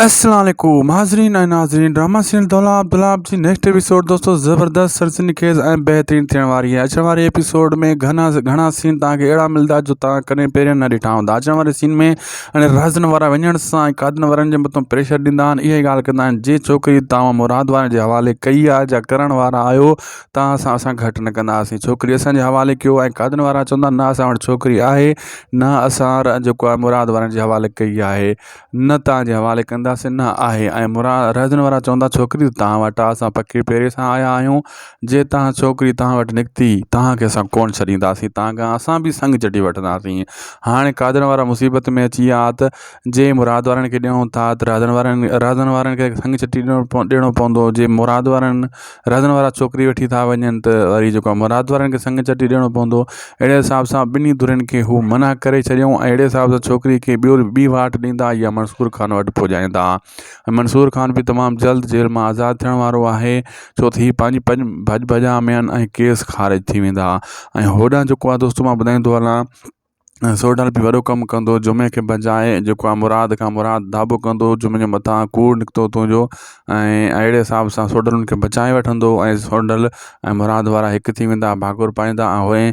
السلام عليڪم حاضرين ۽ ناظرين ڊراما سيريل دولاب دولاب جي نيڪسٽ ايپيسوڊ دوستو زبردست سنسني خيز ۽ بهترين ٿيڻ واري آهي اچڻ واري ايپيسوڊ ۾ گهڻا گهڻا سين توهان کي اهڙا ملدا جو توهان ڪڏهن پهريان نه ڏٺا هوندا اچڻ واري سين ۾ هاڻي رهزن وارا وڃڻ سان ۽ قادن وارن جي مٿان پريشر ڏيندا آهن اها ڳالهه ڪندا آهن جي ڇوڪري توهان مراد وارن جي حوالي ڪئي آهي جا ڪرڻ وارا آهيو توهان سان اسان گهٽ نه ڪنداسين ڇوڪري اسان جي حوالي ڪيو ۽ قادن وارا چوندا نه اسان وٽ ڇوڪري آهي نه اسان جيڪو آهي مراد وارن جي حوالي ڪئي آهي نه توهان جي حوالي ڪنداسين نه آهي ۽ مراد رهجڻ وارا چوندا ڇوڪري ته توهان وٽ آهي اسان پڪي پيري سان آيا آهيون جي توهان ڇوڪري توهان وٽ نڪتي توهان کي اسان ڪونه ڇڏينداسين توهان کان اسان به سڱ چٽي وٺنداسين هاڻي قادر وارا مصيبت ۾ اچي ويا ته جي مراد وارن کي ڏيون ٿا ته رهجڻ وارن رهجڻ وارن کي سڱ چٽي ڏيڻو ڏيڻو پوندو جي مراد وارن رهجڻ وارا ڇوڪري وٺي ٿا وڃن ته وري جيڪو آهي مراد وارن کي سڱ چٽي ڏيڻو پوندو اهڙي حساب سان ٻنهي ڌرين کي هو منع ڪري ڇڏيائون ۽ اهڙي حساب سان ڇوڪري کي ٻيو ٻي واٽ ڏيندا يا منصور خان وٽ پڄائيندا ۽ منصور خان به تمام جلد جيل مان آزاد ٿيڻ وارو آهي ڇو ته هي پنهنجي پنج ڀڄ ڀڄان ۾ آهن ۽ ڪيس خارج ٿي ويندا ۽ هوڏانهن جيڪو آهي دوستو مان ٻڌائيندو هلان سوڍل به وڏو ڪم ڪندو جمعي کي بچائي جيڪو آهي مراد کان مراد ڌاٻو ڪندو جمعي جي مٿان ڪوڙ نڪتو تنهنجو ۽ اهڙي حساب سان سوڍل ان کي بچائي وٺندو ۽ سوڍل ۽ مراد وارا هڪ ٿي ويندا ڀاڪر پائيندا ۽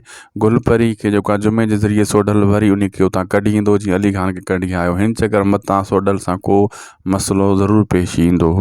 گل پري کي جيڪو آهي جمعي جي ذريعي سوڍل وري ان کي اتان ڪڍي ايندو جيئن علي خان کي ڪڍي آيو هن چڪر متان سوڍل سان ڪو مسئلو ضرور پيش ايندو.